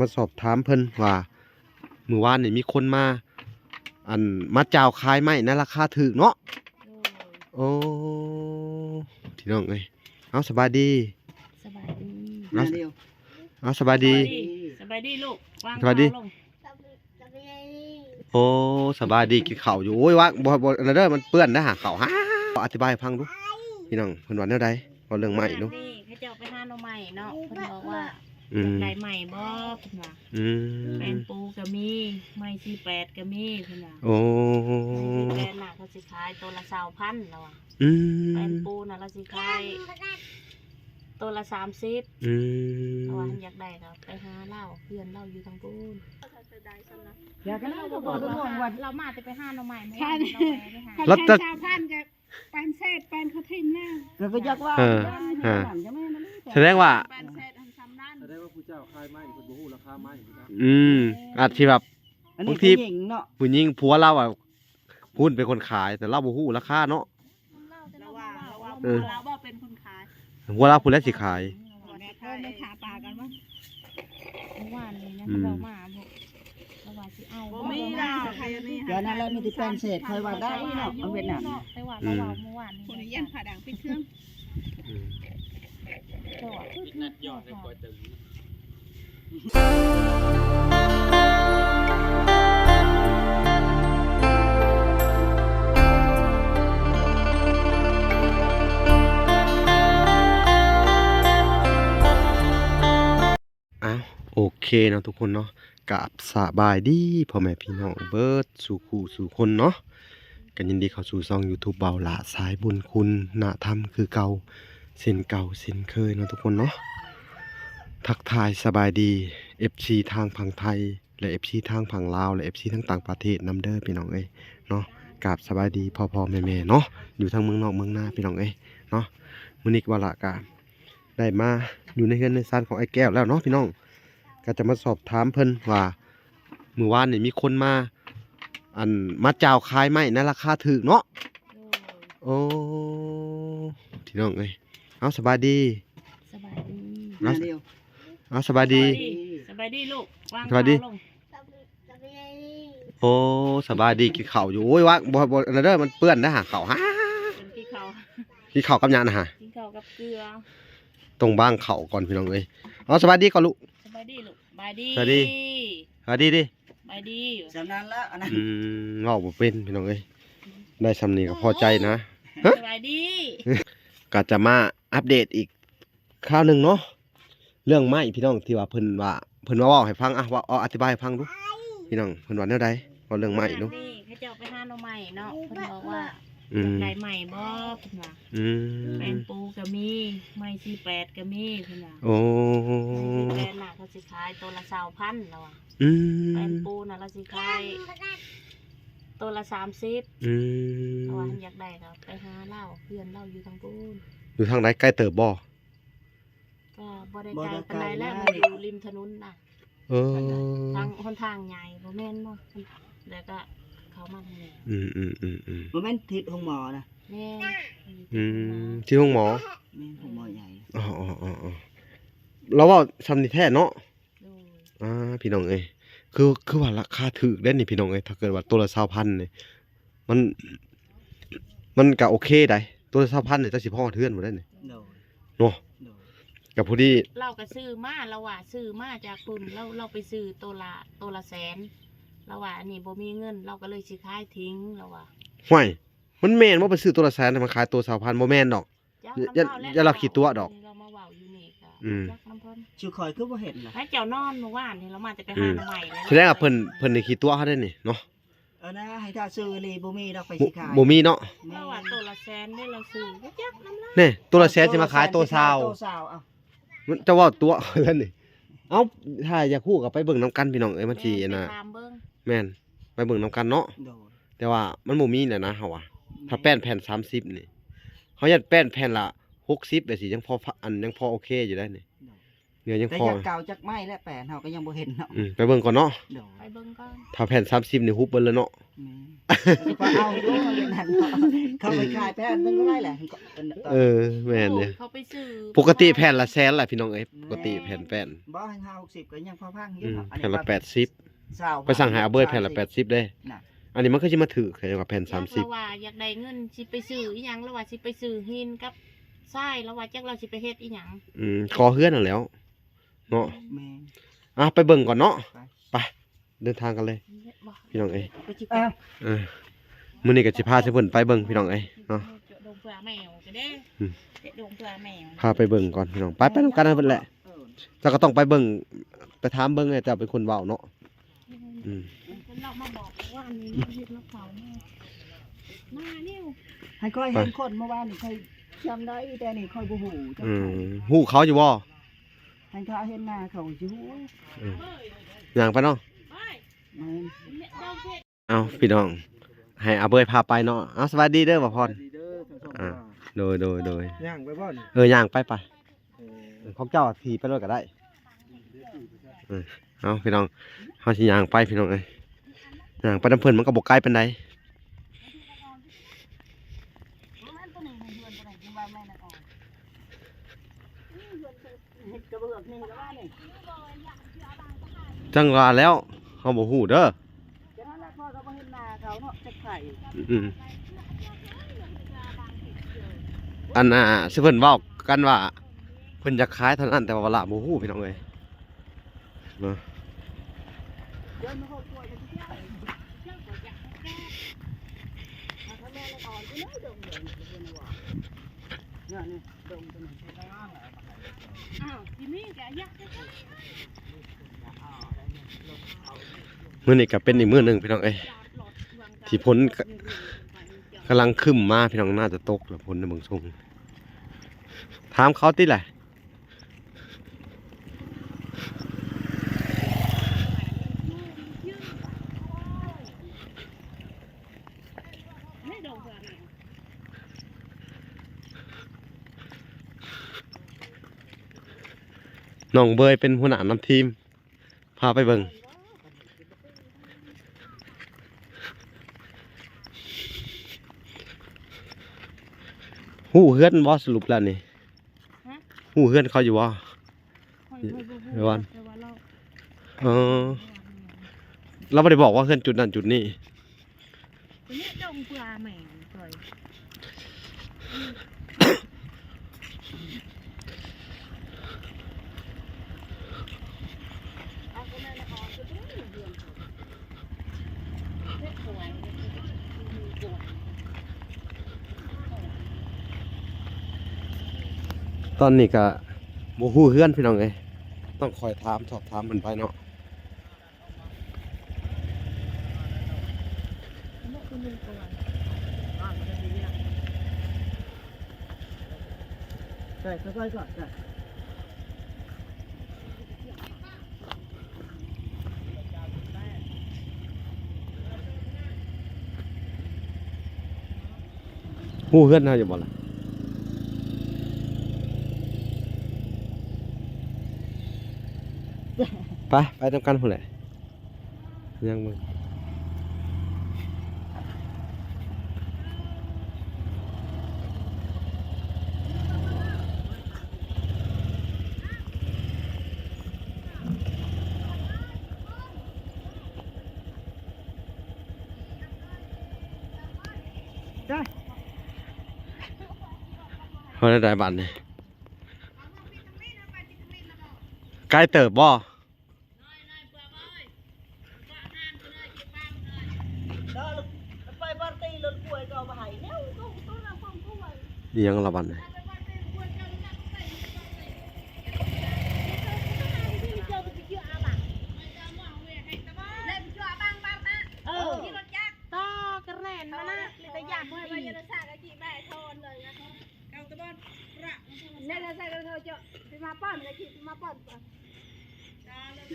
ມາສອບຖາມເພິ່ນວ່າ ມື້ວານນີ້ມີຄົນມາ ອັນ ມາຈາວຂາຍໄມ້ໃນລາຄາຖືກເນາະ. ໂດຍ ໂອ້ ພີ່ນ້ອງເອີຍ ເອົາ ສະບາຍດີ. ສະບາຍດີ. ເອົາ ເອົາ ສະບາຍດີ. ສະບາຍດີ ສະບາຍດີລູກ ວາງຂາລົງ. ໂອ້ ສະບາຍດີ ກິນເຂົ້າຢູ່. ໂອ້ຍ ວ່າ ບໍ່ ບໍ່ ອັນນັ້ນເດີ ມັນເປື້ອນນະຫາເຂົ້າ. ຫາ ອະທິບາຍໃຫ້ຟັງດູ ພີ່ນ້ອງ ເພິ່ນວ່າແນວໃດ? ເວົ້າເລື່ອງໄມ້ດູ. ນີ້ເຂົາເຈົ້າໄປຫາໜໍ່ໄມ້ເນາະ ເພິ່ນບອກວ່າ ອືມ ຢາກໄດ້ໄມ້ບໍ່ ເພິ່ນວ່າ. ອືມ ແປ້ນປູກໍມີ ໄມ້ສີ່ແປດກໍມີ ເພິ່ນວ່າ. ໂອ້ ໄມ້ສີ່ແປດນະ ເຂົາຊິຂາຍໂຕລະຊາວພັນ ລາວວ່າ. ອືມ ແປ້ນປູນະ ລາວຊິຂາຍໂຕລະສາມສິບ. ອືມ ລາວວ່າ ຄັນຢາກໄດ້ກໍໄປຫາລາວ ເພື່ອນລາວຢູ່ທາງພຸ້ນ. ຢາກໃຫ້ລາວບອກ ລາວມາແຕ່ໄປຫາໜໍ່ໄມ້ ເມື່ອວານນີ້ ໜໍ່ໄມ້ໄປຫາ ລາວຈະ ຊາວພັນກໍ ປານເສດ ປານເຂົາຖິ້ມແລ້ວ ກໍ ກໍຢາກວ່າ ເອີ ເອີ ສະແດງວ່າ ປານເສດຫັ້ນສຳລັນ ສະແດງວ່າຜູ້ເຈົ້າຂາຍໄມ້ເພິ່ນບໍ່ຮູ້ລາຄາໄມ້ພຸ້ນນະ. ອືມ ອາດຊິແບບ ອັນນີ້ ບາງທີ ຜູ້ຍິງເນາະ ຜູ້ຍິງ ຜົວລາວອະ ພຸ້ນເປັນຄົນຂາຍ ແຕ່ລາວບໍ່ຮູ້ລາຄາເນາະ. ລາວວ່າ ລາວວ່າ ເອີ ຜົວລາວບໍ່ເປັນຄົນຂາຍ ຜົວລາວພຸ້ນແຫຼະຊິຂາຍ. ແມ່ນ ເອີ ໄປຫາປາກັນບໍ່? ເມື່ອວານນີ້ນະ ອືມ ລາວມາບໍ່? ລາວວ່າຊິເອົາ ບໍ່ມີລາວ ດຽວນັ້ນລາວມີແຕ່ແປນເສດ ຂ້ອຍວ່າໄດ້ເນາະ ເອົາເວຍດນາມ. ແຕ່ວ່າ ອືມ ລາວເວົ້າເມື່ອວານນີ້ ຄົນຢ້ານຜ້າດ່າງປິດເຄື່ອງ. ອືມ ເຈົ້າວ່າຄື ນັດຍອດໃຫ້ຂ້ອຍເຕີມ. ອ້າວ ໂອເຄເນາະທຸກຄົນເນາະ ກາບສະບາຍດີພໍ່ແມ່ພີ່ນ້ອງເບິດສູ່ຄູ່ສູ່ຄົນເນາະ. ກໍຍິນດີເຂົ້າສູ່ຊ່ອງ YouTube ເບົາຫຼ້າສາຍບຸນຄຸນນະທຳຄືເກົ່າ ເຊັ່ນເກົ່າເຊັ່ນເຄີຍເນາະທຸກຄົນເນາະ. ທັກທາຍສະບາຍດີ ເອັຟຊີ ທາງຝັ່ງໄທ ແລະ ເອັຟຊີ ທາງຝັ່ງລາວ ແລະ ເອັຟຊີ ທາງຕ່າງປະເທດນຳເດີພີ່ນ້ອງເອີຍເນາະ. ກາບສະບາຍດີພໍ່ໆແມ່ໆເນາະ ຢູ່ທາງເມືອງນອກເມືອງນາພີ່ນ້ອງເອີຍເນາະ. ມື້ນີ້ເບົາຫຼ້າກະໄດ້ມາຢູ່ໃນເຮືອນໃນຊານຂອງອ້າຍແກ້ວແລ້ວເນາະພີ່ນ້ອງ. ກໍຈະມາສອບຖາມເພິ່ນວ່າ ມື້ວານນີ້ມີຄົນມາ ອັນ ມາຈາວຂາຍໄມ້ໃນລາຄາຖືກເນາະ. ໂດຍ ໂອ້ ພີ່ນ້ອງເອີຍ ເອົາ ສະບາຍດີ. ສະບາຍດີ. ເອົາ ມາເດີ ເອົາ ສະບາຍດີ. ສະບາຍດີ ສະບາຍດີລູກ ວາງຂາລົງ. ໂອ້ ສະບາຍດີ ກິນເຂົ້າຢູ່. ໂອ້ຍ ວ່າ ບໍ່ ບໍ່ ອັນນັ້ນເດີ ມັນເປື້ອນນະຫາເຂົ້າ. ຫາ ກິນເຂົ້າ ກິນເຂົ້າກັບຫຍັງນະຫາ? ກິນເຂົ້າກັບເກືອ. ຕ້ອງວາງເຂົ້າກ່ອນພີ່ນ້ອງເອີຍ. ເອົາ ສະບາຍດີກ່ອນລູກ. ສະບາຍດີລູກ. ສະບາຍດີ ສະບາຍດີ ສະບາຍດີ ສະບາຍດີ. ສ່ຳນັ້ນລະອັນນັ້ນ. ອືມ ເວົ້າບໍ່ເປັນພີ່ນ້ອງເອີຍ ໄດ້ສ່ຳນີ້ກໍພໍໃຈນະ. ສະບາຍດີ. ກໍຈະມາອັບເດດອີກຄາວໜຶ່ງເນາະ ເລື່ອງໄມ້ພີ່ນ້ອງ ທີ່ວ່າເພິ່ນວ່າ ເພິ່ນມາເວົ້າໃຫ້ຟັງ. ອ່ະ ເວົ້າ ເອົາ ອະທິບາຍໃຫ້ຟັງດູພີ່ນ້ອງ ເພິ່ນວ່າແນວໃດ? ເວົ້າເລື່ອງໄມ້ດູ. ນີ້ເຂົາເຈົ້າໄປຫາໜໍ່ໄມ້ເນາະ ເພິ່ນບອກວ່າ ອືມ ຢາກໄດ້ໄມ້ບໍ່ ເພິ່ນວ່າ. ອືມ ແປ້ນປູກໍມີ ໄມ້ສີ່ແປດກໍມີ ເພິ່ນວ່າ. ໂອ້ ໄມ້ສີ່ແປດນະ ເຂົາຊິຂາຍໂຕລະຊາວພັນ ລາວວ່າ. ອືມ ແປ້ນປູນະ ລາວຊິຂາຍໂຕລະສາມສິບ. ອືມ ລາວວ່າ ຄັນຢາກໄດ້ກໍໄປຫາລາວ ເພື່ອນລາວຢູ່ທາງພຸ້ນ. ຢູ່ທາງໃດ ໄກເຕີບບໍ່? ກໍບໍ່ໄດ້ໄກປານໃດແຫຼະ ມັນຢູ່ລິມຖະໜົນນະ. ເອີ ທາງຫົນທາງໃຫຍ່ ບໍ່ແມ່ນບໍ່? ແລ້ວກໍເຂົ້າມາທາງນີ້. ອືມໆໆໆ ບໍ່ແມ່ນທິດໂຮງໝໍນະ? ແມ່ນ. ອືມ ທິດໂຮງໝໍ. ແມ່ນ ໂຮງໝໍໃຫຍ່. ອໍໆໆໆ ລາວເວົ້າສ່ຳນີ້ແທ້ເນາະ. ໂດຍ. ອ່າ ພີ່ນ້ອງເອີຍ ຄື ຄືວ່າລາຄາຖືກເດ້ນີ້ພີ່ນ້ອງເອີຍ ຖ້າເກີດວ່າໂຕລະຊາວພັນນີ້ ມັນ ມັນກະໂອເຄໃດ໋ ໂຕລະຊາວພັນນີ້ ຈັກຊິພໍຮອດເຮືອນບໍ່ໄດ໋ນີ້. ໂດຍ. ເນາະ. ໂດຍ. ກະພໍດີ ລາວກະຊື້ມາ ລາວວ່າຊື້ມາຈາກພຸ້ນ ລາວ ລາວໄປຊື້ໂຕລະ ໂຕລະແສນ ລາວວ່າອັນນີ້ບໍ່ມີເງິນ ລາວກະເລີຍຊິຂາຍຖິ້ມ ລາວວ່າ. ຫ້ວຍ ມັນແມ່ນບໍ່ ໄປຊື້ໂຕລະແສນ ແລ້ວມາຂາຍໂຕຊາວພັນ ບໍ່ແມ່ນດອກ. ຈັກ ຢ້ານ ຢ້ານລາວຂີ້ຕົວະດອກ. ລາວມາເວົ້າຢູ່ນີ້ກະ ອືມ ຈັກນຳເພິ່ນ. ຊື່ຂ້ອຍຄືບໍ່ເຫັນລະ? ໃຫ້ເຈົ້ານອນມື້ວານນີ້ ລາວມາແຕ່ໄປຫາໜໍ່ໄມ້. ອືມ ແລ້ວ ສະແດງວ່າເພິ່ນ ເພິ່ນນີ້ຂີ້ຕົວະເຮົາໄດ໋ນີ້ເນາະ. ເອີ ນະ ໃຫ້ຖ້າຊື່ອີ່ຫຼີບໍ່ມີດອກ ໄປຊິຂາຍ ບໍ່ມີເນາະ. ແມ່ນ. ລາວວ່າໂຕລະແສນເດ້ ລາວຊື້ ບໍ່ຈັກນຳລາວ. ນີ້ ໂຕລະແສນຊິມາຂາຍໂຕຊາວ. ໂຕຊາວ ເອົ້າ ມັນຈະເວົ້າຕົວະແລ້ວນີ້. ເອົ້າ ຖ້າຢາກຮູ້ກໍໄປເບິ່ງນຳກັນພີ່ນ້ອງເອີຍ ມັນຊິ ແມ່ນ ອັນນ່າ ໄປຖາມເບິ່ງ. ແມ່ນ ໄປເບິ່ງນຳກັນເນາະ. ໂດຍ. ແຕ່ວ່າມັນບໍ່ມີແຫຼະນະ ເຮົາວ່າ. ແມ່ນ. ຖ້າແປ້ນແຜ່ນສາມສິບນີ້ ເຮົາຢາກແປ້ນແຜ່ນລະຫົກສິບ ແບບຊີ້ ຍັງພໍ ອັນ ຍັງພໍໂອເຄຢູ່ໄດ໋ນີ້. ໂດຍ. ຍັງ ແຕ່ ພໍ ຢາກເກົ່າຈັກໄມ້ແຫຼະ ແປນເຮົາກໍຍັງບໍ່ເຫັນເນາະ. ອືມ ໄປເບິ່ງກ່ອນເນາະ. ໂດຍ ໄປເບິ່ງກ່ອນ. ຖ້າແຜ່ນສາມສິບນີ້ ຮຸບເບິດແລ້ວເນາະ. ແມ່ນ ກໍໄປເອົາຢູ່ ເຮັດນັ້ນເນາະ ເຂົາໄປຂາຍແປນເບິ່ງກໍໄດ້ແຫຼະ. ເອີ ແມ່ນເດ້ ເຂົາໄປຊື້ ປົກກະຕິແຜ່ນລະແສນລະ ພີ່ນ້ອງເອີຍ. ແມ່ນ ປົກກະຕິແຜ່ນແປ້ນ ບໍ່ ຫ້າຫົກສິບກໍຍັງພໍຟັງຢູ່ເນາະ. ອືມ ອັນນີ້ ແຜ່ນລະແປດສິບ ຊາວ ໄປສັ່ງໃຫ້ອາເບີຍແຜ່ນລະແປດສິບເດ້. ອັນນີ້ມັນຄືຊິມາຖືກ ເຂົາວ່າແຜ່ນສາມສິບ ລາວວ່າຢາກໄດ້ເງິນ ຊິໄປຊື້ອີ່ຫຍັງ ລາວວ່າຊິໄປຊື້ຫີນກັບຊາຍ ລາວວ່າຈັກລາວຊິໄປເຮັດອີ່ຫຍັງ. ອືມ ກໍ່ເຮືອນຫັ້ນແຫຼ້ວເນາະ. ແມ່ນ ອ່ະ ໄປເບິ່ງກ່ອນເນາະ. ໄປ ໄປ ເດີນທາງກັນເລີຍ ພີ່ນ້ອງເອີຍ. ເອີ ມື້ນີ້ກໍຊິພາໃສ່ເພິ່ນໄປເບິ່ງ ພີ່ນ້ອງເອີຍເນາະ. ອືມ ພາໄປເບິ່ງກ່ອນ ພີ່ນ້ອງ. ໄປ ໄປນຳກັນເບິດແຫຼະ. ເຈົ້າກໍຕ້ອງໄປເບິ່ງ ໄປຖາມເບິ່ງ ເຈົ້າເປັນຄົນເວົ້າເນາະ. ອືມ ເພິ່ນເລົ່າມາບອກວ່າອັນນີ້ເຮັດນຳເຂົາມາ ມານີ້ ໃຫ້ຂ້ອຍເຫັນຄົນເມື່ອວານນີ້ ຂ້ອຍຈຳໄດ້ ແຕ່ນີ້ຂ້ອຍບໍ່ຮູ້ຈັກ. ອືມ ຮູ້ເຂົາຢູ່ບໍ່? ໃຫ້ຖ້າເຫັນໜ້າເຂົາຊິຮູ້. ອືມ ຍ່າງໄປເນາະ. ແມ່ນ ເອົາ ພີ່ນ້ອງ ໃຫ້ອາເບີຍພາໄປເນາະ. ເອົາ ສະບາຍດີເດີ ບ່າວພອນ. ສະບາຍດີເດີທັງສອງ ອ່າ ຄົນ. ໂດຍ ໂດຍ ໂດຍ ຍ່າງໄປບໍ່ນີ້? ເອີ ຍ່າງໄປ ໄປ. ເອີ ຂອງເຈົ້າຂີ່ໄປໂລດກໍໄດ້. ເອີ ເອົາ ພີ່ນ້ອງ ເຮົາຊິຍ່າງໄປ ພີ່ນ້ອງເອີຍ ຍ່າງໄປນຳເພິ່ນມັນກໍບໍ່ໄກປານໃດ. ຈັ່ງວ່າແລ້ວ ເຮົາບໍ່ຮູ້ເດີ. ອືມ ອັນນ່າ ຊິເພິ່ນເວົ້າກັນວ່າ ເພິ່ນຢາກຂາຍເທົ່ານັ້ນ ແຕ່ວ່າລາວບໍ່ຮູ້ ພີ່ນ້ອງເອີຍເນາະ. ມື້ນີ້ກໍເປັນອີກມື້ໜຶ່ງ ພີ່ນ້ອງເອີຍ ທີ່ຝົນກະ ກຳລັງຄຶ້ມມາ ພີ່ນ້ອງ. ໜ້າຈະຕົກແລ້ວ ຝົນໃນເບິ່ງຊົງ. ຖາມເຂົາຕິແຫຼະ. ນ້ອງເບີຍເປັນຫົວໜ້ານຳທີມ ພາໄປເບິ່ງ. ຮູ້ເຮືອນບໍ່ ສະຫຼຸບແລ້ວນີ້? ຮະ? ຮູ້ເຮືອນເຂົາຢູ່ບໍ່? ຂ້ອຍ ຂ້ອຍບໍ່ຮູ້ ແຕ່ວ່າ ແຕ່ວ່າລາວ ເອີ ລາວບໍ່ໄດ້ບອກວ່າເຮືອນຈຸດນັ້ນຈຸດນີ້. ຕົວນີ້ດົງເພື່ອແມ່ງຂ້ອຍ. ຕອນນີ້ກະບໍ່ຮູ້ເຮືອນ ພີ່ນ້ອງເອີຍ ຕ້ອງຄອຍຖາມ ສອບຖາມເພິ່ນໄປເນາະ. ໃສ່ ໃສ່ກ່ອນ ໃສ່. ຮູ້ເຮືອນເຮົາຢູ່ບໍ່ລະ? ໄປ ໄປນຳກັນພຸ້ນແຫຼະ. ຍັງເບິ່ງ ໄດ້ ເຮົາໄດ້ບາດນີ້ ໄກເຕີບບໍ່? ອີ່ຫຍັງລະບັດນີ້?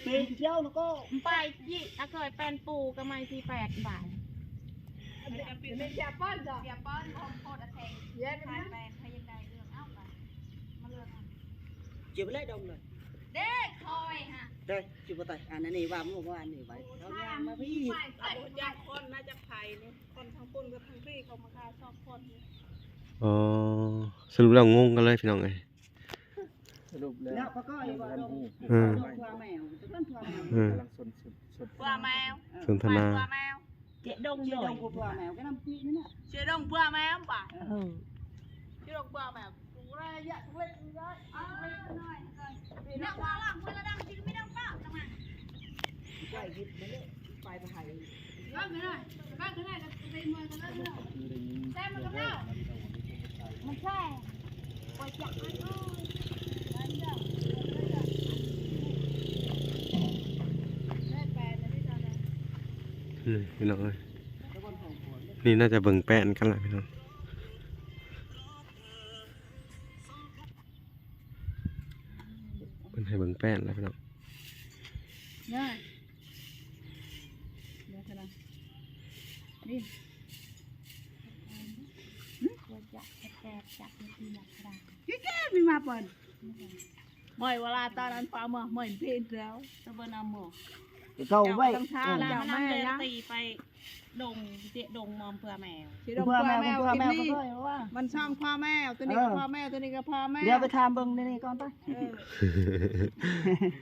ເປັນເຈົ້ານະກໍ ໄປຈິ ອາເຄີຍແປນປູກະໄມ້ສີ່ແປດບາດ. ເປັນເສຍປ້ອນເຈົ້າ ເສຍປ້ອນຂອງໂພດອາເຊງ ເຢັນ ຂາຍແປນ ໃຜຢາກໄດ້ເລືອກເອົາໄປ ມາເລືອກເອົາ. ເຈັບແລ້ວດົງເລີຍ. ເດ້ ຄອຍຫະ ເດ້ ຊິບໍ່ຕາຍ ອັນນີ້ວ່າມື້ວານນີ້ໄວ້ ເຂົາຍ່າງມາພີ້ ເອົາຈັກຄົນນະ ຈັກໃຜນີ້ ຄົນທາງປຸ້ນກັບທາງພີ້ ເຂົາມາຄາຊອກຄົນ. ອໍ ສະຫຼຸບແລ້ວງົງກັນເລີຍພີ່ນ້ອງເອີຍ. ສະຫຼຸບແລ້ວ ເອີ ເອີ ກຳລັງສົນ ສົນ ສົນ ສົນທະນາ. ເຈດົງ ເຈດົງ ໂດຍ ຜົວແມວ ກໍນຳປີນີ້ນະ ເຈດົງຜົວແມວປະ ເອີ ເຈດົງຜົວແມວ ນີ້ພີ່ນ້ອງເອີຍ ນີ້ໜ້າຈະເບິ່ງແປ້ນກັນລະພີ່ນ້ອງ ເພິ່ນໃຫ້ເບິ່ງແປ້ນລະພີ່ນ້ອງ ເດີ ເດີ ນີ້ ແກ້ໆ ມີມາເປີ້ນ ໝ້ອຍເວລາຕອນນັ້ນຟ້າເມືອ ໝ້ອຍເພນແລ້ວ ຕະເບິ່ນນຳໝໍ ເຂົາໄວ້ ເຈົ້າມານຳແມ່ນະ ຕີໄປດົງ ເຈດົງມອມເພື່ອແມວ ເຈດົງເພື່ອແມວ ເພື່ອແມວ ມັນຊ່ອງພໍ່ແມວ ຕົວນີ້ກໍພໍ່ແມວ ຕົວນີ້ກໍພໍ່ແມວ ດຽວໄປຖາມເບິ່ງໃນນີ້ກ່ອນໄປ ເອີ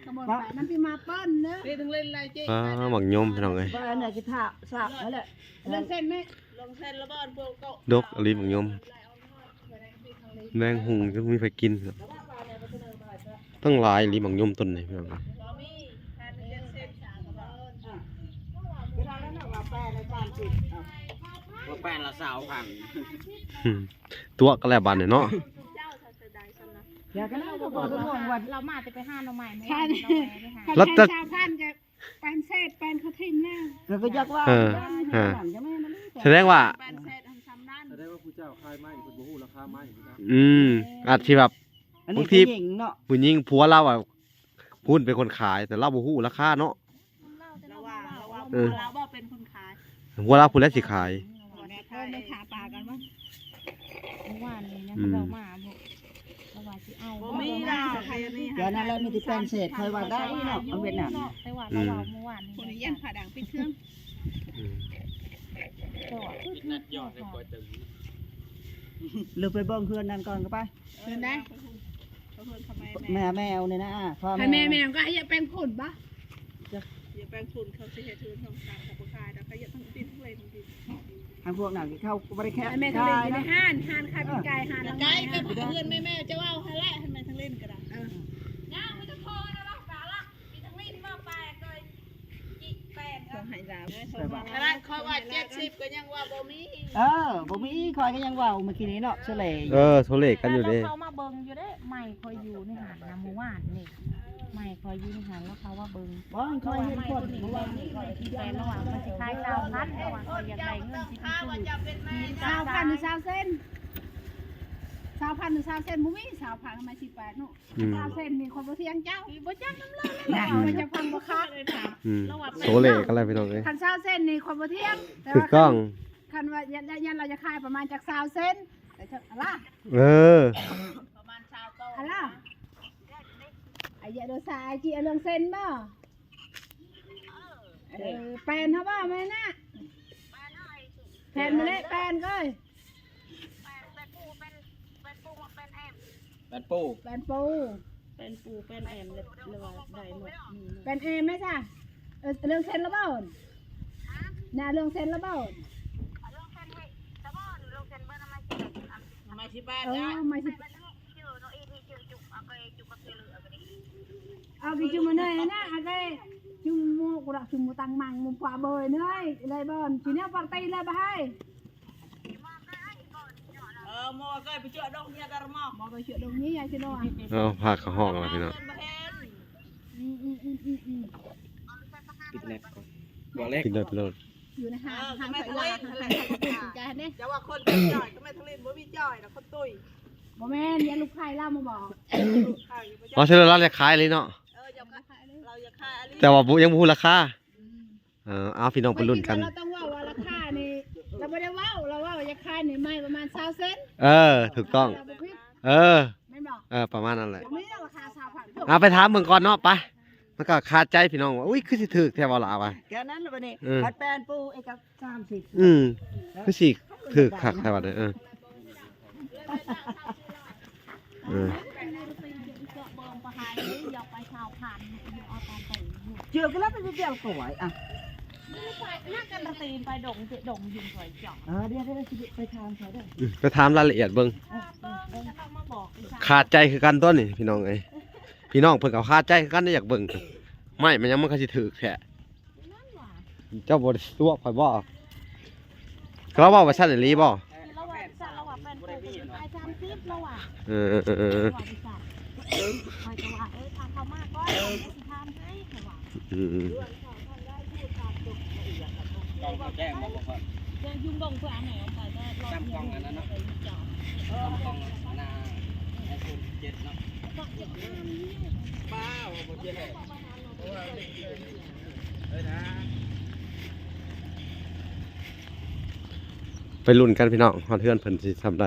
ຂະບວນໄປ ມັນຊິມາເປີ້ນເດີ ເຮັດທັງເຫຼັ້ນລາຍເຈ ອ່າ ບັກຍົມພີ່ນ້ອງເອີຍ ອັນນີ້ຊິຖ້າສາກນັ້ນແຫຼະ ເລື່ອງເສັ້ນແມ່ ເລື່ອງເສັ້ນລະບ່ອນພວກ ດົກອີ່ຫຼີບັກຍົມ ແມງຫຸ່ງ ບໍ່ມີໃຜກິນ ຕັ້ງຫຼາຍອີ່ຫຼີບັກຍົມຕົ້ນນີ້ພີ່ນ້ອງ ວ່າແປ້ນລະຊາວພັນ ຕົວະກັນແລ້ວບາດນີ້ເນາະ ຢ່າກັນແລ້ວ ບໍ່ຕ້ອງຫ່ວງວ່າ ລາວມາແຕ່ໄປຫາໜໍ່ໄມ້ ລາວແຕ່ ຊາວພັນກໍ ແປນເສດ ແປນເຂົາຖິ້ມແລ້ວ ກໍຢາກວ່າ ເອີ ສະແດງວ່າ ແປນເສດຫັ້ນຊ່ຳນັ້ນ ສະແດງວ່າຜູ້ເຈົ້າຂາຍໄມ້ເພິ່ນບໍ່ຮູ້ລາຄາໄມ້ ອືມ ອາດຊິແບບ ອັນນີ້ ບາງທີ ຜູ້ຍິງເນາະ ຜູ້ຍິງ ຜົວລາວອະ ພຸ້ນເປັນຄົນຂາຍ ແຕ່ລາວບໍ່ຮູ້ລາຄາເນາະ ລາວວ່າ ລາວວ່າ ເອີ ຜົວລາວບໍ່ເປັນຄົນຂາຍ ຜົວລາວພຸ້ນແຫຼະຊິຂາຍ ແມ່ນ ໂທໄປຫາປາກັນບໍ່ ເມື່ອວານນີ້ຍັງ ອືມ ເຂົາເຈົ້າມາບໍ່ ລາວວ່າຊິເອົາ ບໍ່ມີລາວ ດຽວນັ້ນລະ ມີແຕ່ແປນເສດ ຂ້ອຍວ່າໄດ້ເນາະ ເອົາຫວຽດນາມ ແຕ່ວ່າລາວເວົ້າເມື່ອວານນີ້ ຄົນຢ້ານຜ້າດ່າງປິດເຄື່ອງ ອືມ ແຕ່ວ່າຄື ປິດນັດຍອດໃຫ້ກວ່າເຕີມ ຫຼືໄປເບິ່ງເຮືອນນັ້ນກ່ອນກໍໄປ ເຮືອນໃດ ເຮືອນຂອງແມ່ ແມ່ແມວນີ້ນະ ພໍ່ແມ່ ແມ່ແມວກໍຢາກແປງຂົນບໍ່ ຢາກແປງຂົນ ເຂົາຊິເຮັດເຮືອນສອງຊັ້ນ ເຂົາບໍ່ຂາຍດອກ ເຂົາຢາກທັງດິນທັງເຫຼັ້ນ ທາງພວກນັ້ນເຂົາບໍ່ໄດ້ແຄະ ແມ່ທັງເຫຼັ້ນຢູ່ໃນຮ້ານ ຮ້ານຂາຍປີກໄກ່ ຮ້ານ ໄກກັບເຮືອນແມ່ແມວ ເຈົ້າເວົ້າຫັ້ນແຫຼະ ແມ່ທັງເຫຼັ້ນກໍໄດ້ ເອີ ຍ່າງມີແຕ່ພໍນະ ລະກະລະ ມີທັງຫຼິ້ນມາແປໂດຍຈິແປນ ຕ້ອງໃຫ້ລາວ ຂະໜາດຂ້ອຍວ່າເຈັດສິບກໍຍັງວ່າບໍ່ມີ ເອີ ບໍ່ມີ ຂ້ອຍກໍຍັງເວົ້າເມື່ອກີ້ນີ້ເນາະ ໂຊເລ ເອີ ໂຊເລກັນຢູ່ເດ້ ເຂົາມາເບິ່ງຢູ່ເດ້ ໄມ້ຂ້ອຍຢູ່ໃນຫັ້ນນະ ມື້ວານນີ້ ໄມ້ຂ້ອຍຢູ່ໃນຫັ້ນ ລະເຂົາວ່າເບິ່ງ ບໍ່ ຂ້ອຍເຫັນຄົນ ເມື່ອວານນີ້ຂ້ອຍ ແປນລະວ່າມັນຊິຂາຍຊາວພັນ ລະວ່າຂ້ອຍຢາກໄດ້ເງິນຊິໄປຊື້ ຊາວພັນ ຊາວເຊັນ ຊາວພັນ ຊາວເຊັນ ບໍ່ມີ ຊາວພັນ ທຳໄມຊິແປນເນາະ ອືມ ຊາວເຊັນນີ້ຂ້ອຍບໍ່ຖຽງເຈົ້າ ບໍ່ຈັກນຳລາວແລ້ວ ອືມ ມັນຈະຟັງບໍ່ຄັກ ອືມ ໂຊເລກັນແລ້ວພີ່ນ້ອງເອີຍ ຄັນຊາວເຊັນນີ້ຂ້ອຍບໍ່ຖຽງ ຖືກຕ້ອງ ຄັນວ່າ ຢ້ານ ຢ້ານລາວຈະຂາຍປະມານຈັກຊາວເຊັນ ອະລະ ເອີ ປະມານຊາວໂຕ ອະລະ ອາຍະໂດຊາອາຍຈິ ອາເລື່ອງເຊັນບໍ່ ເອີ ແປນເຮົາບໍ່ແມ່ນນະ ແປນມາເລະ ແປນເອີຍ ແປນປູ ແປນແອມ ແປນປູ ແປນປູ ແປນແອມ ຫຼືວ່າໄດ້ໝົດ ມີໝົດ ແປນແອມແມ່ນຊະ ເອີ ເລື່ອງເຊັນລະບໍ່ ນະ ເລື່ອງເຊັນລະບໍ່ ໄມ້ສິບບາດ ເອີ ໄມ້ສິບ ເອົາກິນຈຸມມາເນີຍນະ ເອົາໄປຈຸມໝູກະ ຈຸມໝູຕັງມັງ ໝູປາເບີຍເນີຍ ໄດ້ບໍ່ ຊິແນວປາຕີແລ້ວບໍ່ໃຫ້ ເອີ ໝໍກໍໄປເຈາະດົງເນຍ ຕາມໝໍ ໝໍກໍເຈາະດົງເນຍ ຊິເນາະ ເອົາ ພາເຂົ້າຫ້ອງລະພີ່ນ້ອງ ອືມ ປິດແລັບກ່ອນ ບໍ່ເລັກ ປິດໂລດ ຢູ່ໃນຫ້າງ ເອີ ຫ້າງ ກໍແມ່ທະເລນ ຫ້າງ ເຈົ້າວ່າຄົນຈ່ອຍ ກໍແມ່ທະເລນບໍ່ມີຈ່ອຍດອກ ຄົນຕຸ້ຍ ບໍ່ແມ່ນ ຢ່າລູກໄຂ່ລາວມາບອກ ອໍ ເທື່ອລາວຢາກຂາຍອີ່ຫຼີເນາະ ເອີ ຢາກຂາຍ ລາວຢາກຂາຍອີ່ຫຼີ ແຕ່ວ່າບໍ່ ຍັງບໍ່ຮູ້ລາຄາ ອືມ ເອີ ເອົາ ພີ່ນ້ອງໄປລຸ້ນກັນ ເຮົາຕ້ອງເວົ້າວ່າລາຄານີ້ ລາວບໍ່ໄດ້ເວົ້າ ລາວເວົ້າຢາກຂາຍນີ້ໄມ້ປະມານຊາວເຊັນ ເອີ ຖືກຕ້ອງ ລາວບໍ່ຜິດ ເອີ ແມ່ນບໍ່ ເອີ ປະມານນັ້ນແຫຼະ ບໍ່ມີລາຄາຊາວພັນ ເພິ່ ເອົາໄປຖາມເບິ່ງກ່ອນເນາະ ໄປ. ມັນກໍຄາໃຈພີ່ນ້ອງວ່າ ອຸ້ຍ ຄືຊິຖືກແທ້ບໍ່ລະວ່າ ແກນັ້ນລະບັດນີ້ ເອີ ພັດແປນປູເອກະສາມສິບ ອືມ ຄືຊິຖືກຄັກແທ້ວ່າເດີ ເອີ ເອີ ເຈື່ອກໍແລ້ວໄປດຽວກໍໄຫວ ອ່ະ ເອີ ດຽວໆ ຊິໄປຖາມເຂົາເດີ ອືມ ໄປຖາມລາຍລະອຽດເບິ່ງ ເອີ ເອີ ເອີ ຄາໃຈຄືກັນຕົວນີ້ ພີ່ນ້ອງເອີຍ. ພີ່ນ້ອງເພິ່ນກໍຄາໃຈຄືກັນ ຢາກເບິ່ງ ໄມ້ມັນຫຍັງມັນຄືຊິຖືກແທ້ ເຈົ້າບໍ່ໄດ້ຕົວະຂ້ອຍບໍ່? ລາວເວົ້າວ່າຊັ້ນອີ່ຫຼີບໍ່? ລາວວ່າຊັ້ນ ລາວວ່າແປນປູຂາຍສາມສິບ ລາວວ່າ ເອີ ເອີ ເອີ ເອີ ຂ້ອຍກໍວ່າ ເອີ ຖ້າເຂົ້າມາກ່ອນ ຂ້ອຍຊິຖາມໃຫ້ ຂ້ອຍວ່າ ອືມ ຕ້ອງແຈ້ງບໍ່? ບໍ່ຄ່ອຍ ແຈ້ງ ຢຸ່ງບົງເພື່ອອັນໄໝ ໄປແຕ່ລອບ ຈຳກ່ອງອັນນັ້ນເນາະ ຈຳກ່ອງອັນໜ້າ ໄອໂຟນສິບເຈັດເນາະ ປ້າວ ບໍ່ເຈັດ ໄປລຸ້ນກັນພີ່ນ້ອງ ຮອດເຮືອນເພິ່ນຊິຊ່ຳໃດ.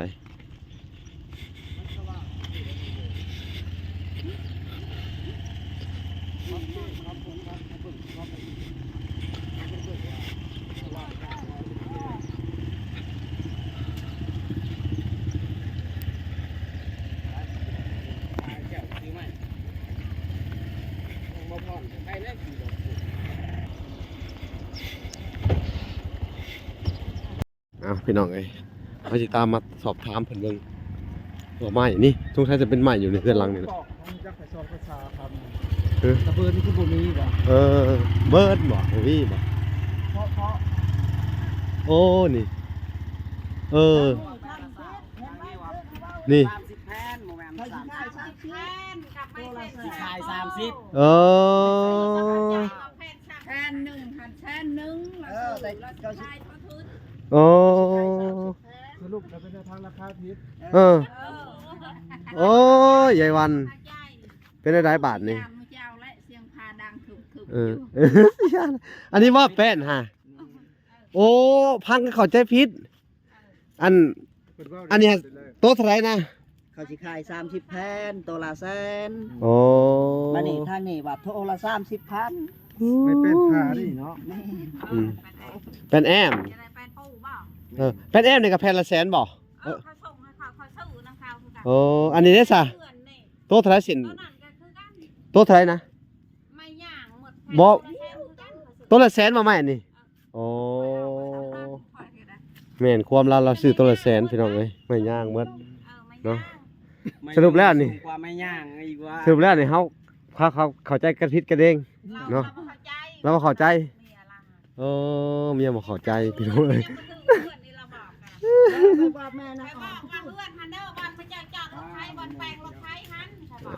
ອ້າວ ພີ່ນ້ອງເອີຍ ເຮົາຊິຕາມມາສອບຖາມເພິ່ນເບິ່ງວ່າໄມ້ນີ້ ສົງໄສຈະເປັນໄມ້ຢູ່ໃນເຮືອນຫຼັງນີ້ແຫຼະ ເອີ ລະເບີດນີ້ຄືບໍ່ມີບໍ່? ເອີ ເບີດບໍ່? ບໍ່ມີບໍ່? ເພາະ ເພາະ ໂອ້ ນີ້ ເອີ ນີ້ ສາມສິບແຜ່ນ ບໍ່ແມ່ນ ສາມສິບແຜ່ນ ກັບໄມ້ເສັ້ນ ຊິຂາຍສາມສິບ ເອີ ແຜ່ນໜຶ່ງຫັ້ນແສນໜຶ່ງ ລະຊື້ ລະຊື້ຂາຍບໍ່ຖືກ ໂອ້ ສະຫຼຸບແລ້ວເປັນແນວທາງລາຄາຜິດ ເອີ ເອີ ໂອ້ຍ ຍາຍວັນ ເປັນແນວໃດບາດນີ້ ເຈົ້າແລະ ສຽງພາດັງທຶບໆ ເອີ ຢູ່ ອັນນີ້ວ່າແປ້ນຫາ ໂອ້ ຟັງເຂົ້າໃຈຜິດ ອັນ ເພິ່ນເວົ້າ ອັນນີ້ໂຕເທົ່າໃດນະ? ເຂົາຊິຂາຍສາມສິບແຜ່ນ ໂຕລະແສນ ໂອ້ ບາດນີ້ທາງນີ້ວ່າໂຕລະສາມສິບພັນ ໄມ້ແປ້ນຜານີ້ເນາະ ແມ່ນ ອືມ ແປ້ນແອ້ມ ຈະໄດ້ແປ້ນປູບໍ່? ເອີ ແປ້ນແອ້ມນີ້ກໍແຜ່ນລະແສນບໍ່? ເອີ ເອີ ເຂົາສົ່ງໃຫ້ຂ້ອຍ ຂ້ອຍຊື້ນຳເຂົາຄືກັນ ໂອ້ ອັນນີ້ເດ້ຊະ ໂຕເທົ່າໃດເສັ້ນ? ໂຕນັ້ນກໍຄືກັນ ໂຕເທົ່າໃດນະ? ໄມ້ຍ່າງໝົດ ບໍ່ ໂຕລະແສນບໍ່ໄມ້ອັນນີ້? ໂອ້ ແມ່ນຄວາມລາວ ລາວຊື້ໂຕລະແສນພີ່ນ້ອງເອີຍ ໄມ້ຍ່າງໝົດເນາະ ສະຫຼຸບແລ້ວນີ້ ສະຫຼຸບແລ້ວນີ້ເຮົາ ເຂົາ ເຂົາເຂົ້າໃຈກັນຜິດກັນເອງເນາະ ລາວບໍ່ເຂົ້າໃຈ ເອີ ເມຍບໍ່ເຂົ້າໃຈພີ່ນ້ອງເອີຍ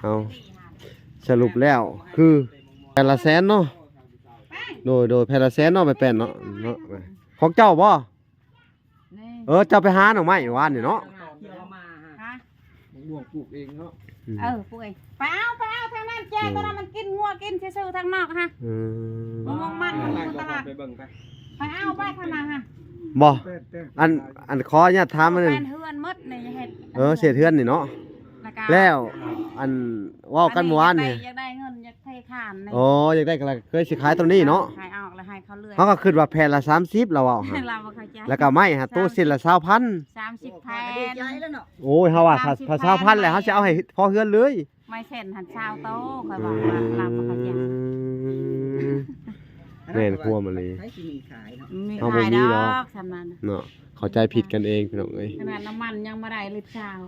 ເອົາ ສະຫຼຸບແລ້ວຄືແຜ່ນລະແສນເນາະ ໂດຍ ໂດຍ ແຜ່ນລະແສນເນາະ ໄມ້ແປ້ນເນາະ ເນາະ ຂອງເຈົ້າບໍ່? ນີ້ ເອີ ເຈົ້າໄປຫາໜໍ່ໄມ້ວານນີ້ເນາະ ຮະ ໝາກມ່ວງປູກເອງເນາະ ອືມ ເອີ ປູກເອງ ໄປເອົາ ໄປເອົາທາງນັ້ນ ແຈ ໂດຍ ຕົວນັ້ນມັນກິນງົວກິນຊື່ໆທາງນອກຮະ ອືມ ມະມ່ວງມັນຢູ່ຕະຫຼາດ ໄປເບິ່ງໄປ ໄປເອົາໄປທາງນັ້ນຮະ ບໍ່ ແປ້ນ ແປ້ນ ອັນ ອັນ ຂໍອະນຸຍາດຖາມໜຶ່ງ ແປ້ນເຮືອນໝົດນີ້ເຮັດ ເອີ ເສດເຮືອນນີ້ເນາະ ແລ້ວ ແລ້ວ ອັນ ເວົ້າກັນມື້ວານນີ້ ຢາກໄດ້ ຢາກໄດ້ເງິນ ຢາກ ໄທຂານນີ້ ອໍ ຢາກໄດ້ກໍເລີຍຊິຂາຍຕົວນີ້ເນາະ ຂາຍອອກແລ້ວໃຫ້ເຂົາເລື່ອຍ ເຮົາກໍຄິດວ່າແຜ່ນລະສາມສິບ ລາວເວົ້າຫັ້ນ ລາວບໍ່ເຂົ້າໃຈ ແລ້ວກໍໄມ້ຫາໂຕເສັ້ນລະຊາວພັນ ສາມສິບແຜ່ນ ໂອ້ຍ ເຮົາວ່າຖ້າ ຖ້າຊາວພັນແລ້ວ ເຮົາຊິເອົາໃຫ້ພໍເຮືອນເລີຍ ໄມ້ເສັ້ນຫັ້ນຊາວໂຕ ຂ້ອຍວ່າ ອືມ ລາວບໍ່ເຂົ້າໃຈ ແມ່ນຄວາມອີ່ຫຼີ ໃຜຊິມີຂາຍເນາະ ມີຂາຍດອກ ເຮົາບໍ່ມີດອກ ສ່ຳນັ້ນ ເນາະ ເຂົ້າໃຈຜິດກັນເອງພີ່ນ້ອງເອີຍ ຂະໜາດນ້ຳມັນຍັງບໍ່ໄດ້ລິດຊາວ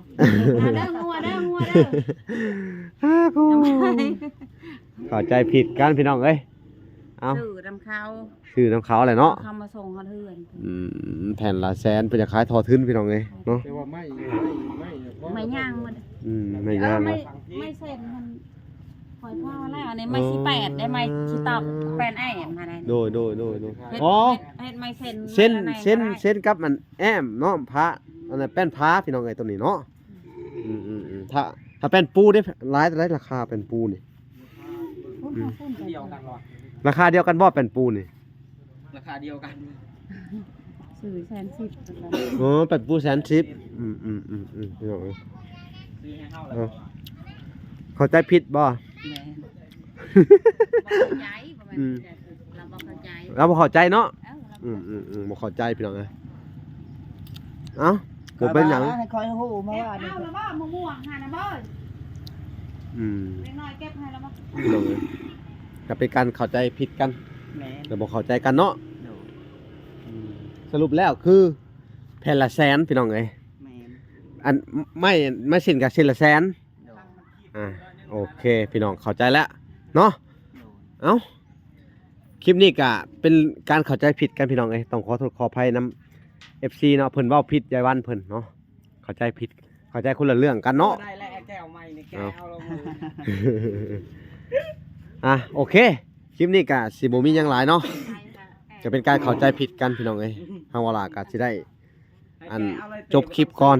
ເດີງົວເດີ ງົວເດີ ອາ ເຂົ້າໃຈຜິດກັນພີ່ນ້ອງເອີຍ ເອົາ ຊື້ນຳເຂົາ ຊື້ນຳເຂົາແຫຼະເນາະ ເຂົາມາສົ່ງຮອດເຮືອນ ອືມ ແຜ່ນລະແສນ ເພິ່ນຈະຂາຍທໍ່ທຶນພີ່ນ້ອງເອີຍເນາະ ແຕ່ວ່າໄມ້ ໄມ້ ໄມ້ ໄມ້ຍ່າງໝົດ ອືມ ໄມ້ຍ່າງ ເອີ ໄມ້ ໄມ້ເສັ້ນຫັ້ນ ຂ້ອຍພໍແລ້ວ ອັນນີ້ໄມ້ສິບແປດ ໄດ້ໄມ້ຊິຕອກແປ້ນແອ້ມຫັ້ນນະ ໂດຍ ໂດຍ ໂດຍ ໂດຍ ເຮັດ ອໍ ເຮັດ ເຮັດໄມ້ເສັ້ນ ເສັ້ນ ເສັ້ນ ເສັ້ນກັບອັນແອ້ມເນາະ ພະ ອັນນັ້ນແປ້ນພາພີ່ນ້ອງເອີຍ ຕົວນີ້ເນາະ ອືມ ອືມ ອືມ ຖ້າ ຖ້າແປ້ນປູເດ້ ຫຼາຍເທົ່າໃດລາຄາແປ້ນປູນີ້? ອືມ ດຽວກັນບໍ່? ລາຄາດຽວກັນບໍ່ແປ້ນປູນີ້? ລາຄາດຽວກັນ ຊື້ແສນສິບ ໂອ້ ແປ້ນປູແສນສິບ ອືມ ອືມ ອືມ ອືມ ພີ່ນ້ອງເອີຍ ຊື້ໃຫ້ເຮົາແລ້ວ ເອີ ເນາະ ຂົ້າໃຈຜິດບໍ່? ແມ່ນ ບໍ່ເຂົ້າໃຈ ບໍ່ແມ່ນ ອືມ ເຂົ້າໃຈຜິດ ລາວບໍ່ເຂົ້າໃຈ ລາວບໍ່ເຂົ້າໃຈເນາະ ເອີ ລາວ ອືມໆໆ ບໍ່ເຂົ້າໃຈພີ່ນ້ອງເອີຍ ເອົ້າ ບໍ່ເປັນຫຍັງ ໃຫ້ຂ້ອຍຮູ້ມາວ່ານີ້ ເອົາລະບໍ່ ມະມ່ວງຫັ້ນນະບໍ່? ອືມ ເດັກນ້ອຍເກັບໃຫ້ລະບໍ່? ພີ່ນ້ອງເອີຍ ກໍເປັນການເຂົ້າໃຈຜິດກັນ ແມ່ນ ແລ້ວບໍ່ເຂົ້າໃຈກັນເນາະ ໂດຍ ອືມ ສະຫຼຸບແລ້ວຄືແຜ່ນລະແສນພີ່ນ້ອງເອີຍ ແມ່ນ ອັນ ໄມ້ ໄມ້ເສັ້ນກໍເສັ້ນລະແສນ ໂດຍ ອ່າ ໂອເຄ ພີ່ນ້ອງເຂົ້າໃຈແລ້ວເນາະ ໂດຍ ເອົ້າ ຄລິບນີ້ກະເປັນການເຂົ້າໃຈຜິດກັນພີ່ນ້ອງເອີຍ ຕ້ອງຂໍໂທດຂໍອະໄພນຳ ເອັຟຊີ ເນາະ ເພິ່ນເວົ້າຜິດຍາຍວັນເພິ່ນເນາະ ເຂົ້າໃຈຜິດ ເຂົ້າໃຈຄົນລະເລື່ອງກັນເນາະ ບໍ່ໄດ້ແລ້ວ ແກ້ວໃໝ່ນີ້ແກ້ວເອົາລົງ ອ່າ ໂອເຄ ຄລິບນີ້ກະຊິບໍ່ມີຫຍັງຫຼາຍເນາະ ຈະເປັນການເຂົ້າໃຈຜິດກັນພີ່ນ້ອງເອີຍ ທາງວາລາກະຊິໄດ້ ອັນ ຈົບຄລິບກ່ອນ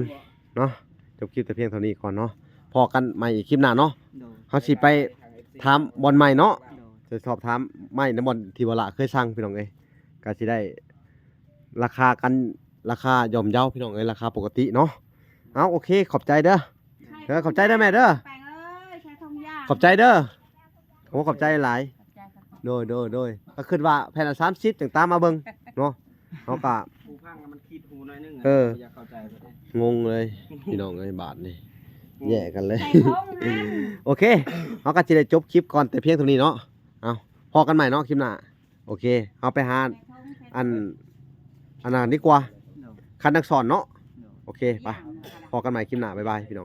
ເນາະ ຈົບຄລິບແຕ່ພຽງເທົ່ານີ້ກ່ອນເນາະ ພໍ້ກັນໃໝ່ອີກຄລິບໜ້າເນາະ ໂດຍ ເຮົາຊິໄປຖາມບ່ອນໃໝ່ເນາະ ໂດຍ ຈະສອບຖາມໃໝ່ນຳບ່ອນທີ່ວ່າລະເຄີຍສັ່ງພີ່ນ້ອງເອີຍ ກໍຊິໄດ້ລາຄາກັນ ລາຄາຍ່ອມເຍົາພີ່ນ້ອງເອີຍ ລາຄາປົກກະຕິເນາະ ເອົາ ໂອເຄ ຂອບໃຈເດີ ເດີ ຂອບໃຈເດີແມ່ເດີ ແປງເອີຍ ໃສ່ຖົງຢາງ ຂອບໃຈເດີ ໂອ້ ຂອບໃຈຫຼາຍ ຂອບໃຈ ຂອບໃຈ ໂດຍ ໂດຍ ໂດຍ ກໍຄິດວ່າແຜ່ນລະສາມສິບຈັ່ງຕາມມາເບິ່ງເນາະ ເຮົາກໍ ຜູ້ຟັງມັນຄິດຫູໜ້ອຍໜຶ່ງ ເອີ ບໍ່ຢາກເຂົ້າໃຈປະເດ ງົງເລີຍພີ່ນ້ອງເອີຍ ບາດນີ້ ແຍກກັນເລີຍ ໃສ່ຖົງຫັ້ນ ໂອເຄ ເຮົາກໍຊິໄດ້ຈົບຄລິບກ່ອນແຕ່ພຽງເທົ່ານີ້ເນາະ ເອົາ ພໍ້ກັນໃໝ່ເນາະຄລິບໜ້າ ໂອເຄ ເຮົາໄປຫາ ອັນ ອັນນັ້ນດີກວ່າ ໂດຍ ຄັນນັກສອນເນາະ ໂດຍ ໂອເຄ ໄປ ພໍ້ກັນໃໝ່ຄລິບໜ້າ ບາຍບາຍ ພີ່ນ້ອງ.